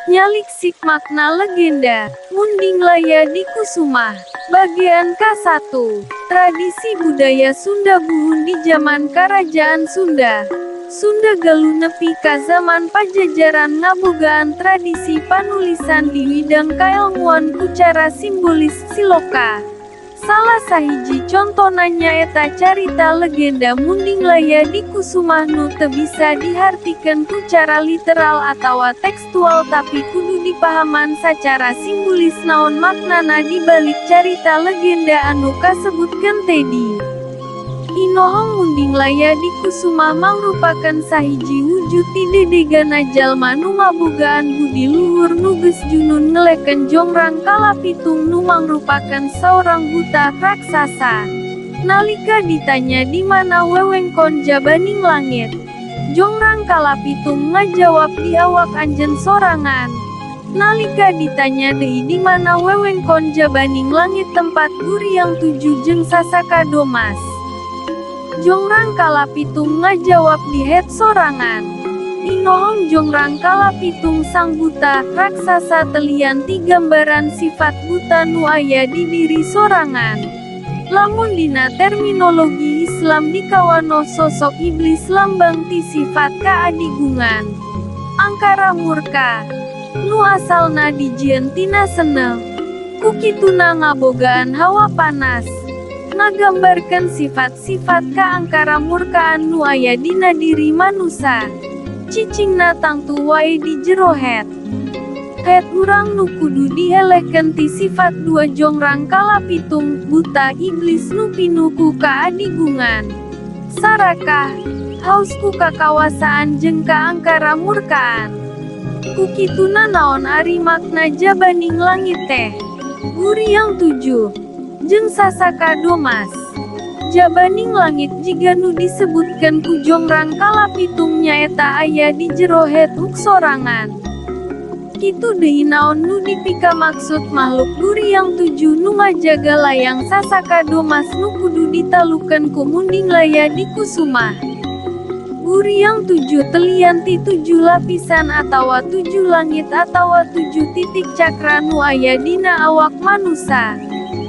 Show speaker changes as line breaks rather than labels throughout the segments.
Nyaliksik makna legenda Mundinglaya Dikusumah. Bagian K1. Tradisi budaya Sunda buhun di zaman Kerajaan Sunda. Sunda Galuh nepi ka zaman Pajajaran ngabogaan tradisi panulisan di widang kaelmuan ku cara simbolis siloka. Salah sahiji contona nyaeta carita legenda Mundinglaya Dikusumah nu teu bisa dihartikeun ku cara literal atawa tekstual, tapi kudu dipahaman sacara simbolis naon maknana di balik carita legenda anu kasebutkeun tadi. Inohong Mundinglaya Dikusumah mangrupakeun sahiji wujud ti dedegana jalma nu ngabogaan budi luhur nu geus junun ngelehkeun Jongrang Kalapitung nu mangrupakeun saurang buta raksasa. Nalika ditanya di mana wewengkon Jabaning Langit, Jongrang Kalapitung ngajawab, "Di awak anjeun sorangan." Nalika ditanya deui di mana wewengkon Jabaning Langit tempat Guriang Tujuh jeung Sasaka Domas, Jongrang Kalapitung ngajawab, "Di het sorangan." Inohong Jongrang Kalapitung sang buta raksasa telian ti gambaran sifat buta nu aya di diri sorangan. Lamun dina terminologi Islam dikawanoh sosok iblis, lambang ti sifat kaadigungan. Angkara murka. Nu asalna dijieun tina seneuh. Kukituna ngabogaan hawa panas. Ngagambarkeun sifat-sifat kaangkara murkaan nu aya dina diri manusa. Cicingna tangtu wae di jero het. Het urang nu kudu dielehkeun ti sifat dua Jongrang Kalapitung, buta iblis nu pinuh ku kaadigungan. Sarakah, haus ku kakawasaan jeung kaangkara murkaan. Kukituna naon ari makna Jabaning Langit teh? Guriang Tujuh jeung Sasaka Domas. Jabaning Langit jiga nu disebutkeun ku Jongrang Kalapitung nyaeta aya di jero het uk sorangan. Kitu deui, naon nu dipikamaksud makhluk Guriang Tujuh nu ngajaga layang Sasaka Domas nu kudu ditalukeun ku Mundinglaya Dikusumah? Guriang Tujuh telian ti tujuh lapisan atawa tujuh langit atawa tujuh titik cakra nu aya dina awak manusa.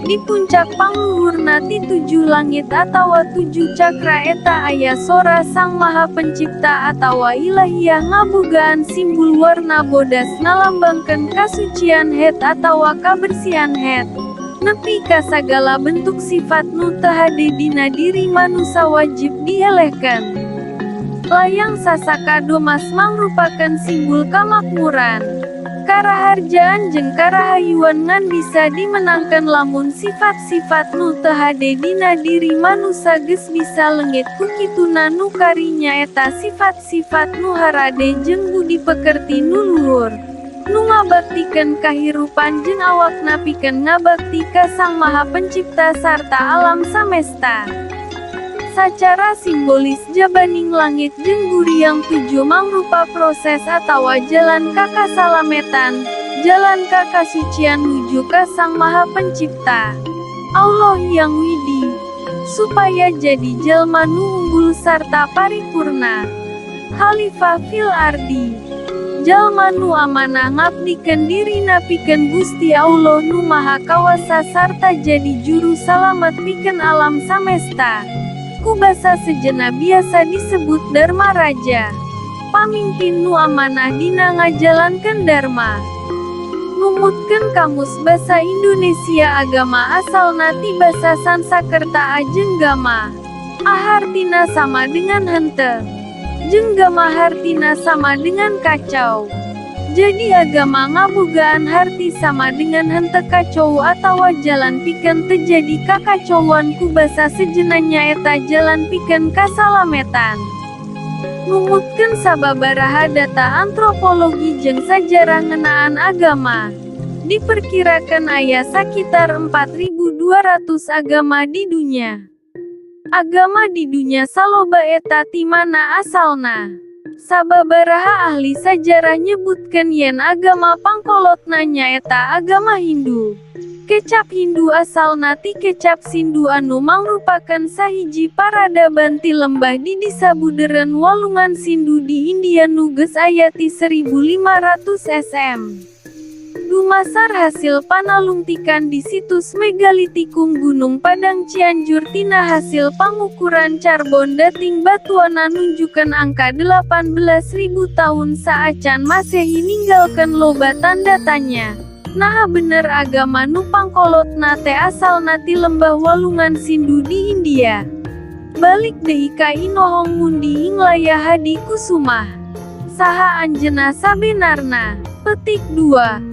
Di puncak pangluhurna ti tujuh langit atawa tujuh cakra eta aya sora Sang Maha Pencipta atawa Ilahiyah ngabogaan simbul warna bodas, ngalambangkeun kasucian het atawa kabersihan het. Nepi ka sagala bentuk sifat nu teu hade dina diri manusa wajib dielehkeun. Layang Sasaka Domas mangrupakeun simbul kamakmuran, karaharjaan jeung karahayuan, ngan bisa dimenangkeun lamun sifat-sifat nu teu hade dina diri manusa geus bisa leungit. Kukituna nu kari nyaeta sifat-sifat nu harade jeung budi pekerti nu luhur. Nu ngabaktikeun kahirupan jeung awakna pikeun ngabakti ka Sang Maha Pencipta sarta alam samesta. Sacara simbolis, Jabaning Langit jeung Guriang Tujuh mangrupa proses atawa jalan ka kasalametan, jalan ka kasucian nuju ka Sang Maha Pencipta. Allah Hyang Widi. Supaya jadi jalma nu unggul sarta paripurna. Khalifah fil ardi. Jalma nu amanah ngabdikeun dirina pikeun Gusti Allah nu Maha Kawasa sarta jadi juru salamet pikeun alam samesta. Ku basa sejenna biasa disebut Dharma Raja. Pamimpin nu amanah dina ngajalankeun Dharma. Numutkeun Kamus Basa Indonesia, agama asalna ti basa Sansakerta a jeung gama. A hartina sama dengan henteu. Jeung gama hartina sama dengan kacau. Jadi agama ngabogaan harti sama dengan henteu kacau atawa jalan pikeun teu jadi kakacauan, ku basa sejenna nyaeta jalan pikeun kasalametan. Numutkeun sababaraha data antropologi jeung sajarah ngeunaan agama, diperkirakan aya sakitar 4.200 agama di dunya. Agama di dunya saloba eta ti mana asalna? Sababaraha ahli sajarah nyebutkeun yen agama pangkolotna nyaeta agama Hindu. Kecap Hindu asalna ti kecap Sindu anu mangrupakeun sahiji paradaban ti lembah di disa budeureun Walungan Sindu di India nu geus aya ti 1500 SM. Dumasar hasil panalungtikan di situs megalitikum Gunung Padang Cianjur, tina hasil pangukuran carbon dating batuanna nunjukkeun angka 18.000 tahun saacan Masehi, ninggalkeun loba tanda tanya. Naha bener agama nu pangkolotna teh asalna ti lembah Walungan Sindu di India? Balik deui ka Inohong Ngundi Inglaya Hadi Kusumah. Saha anjeunna sabenarna? Petik 2.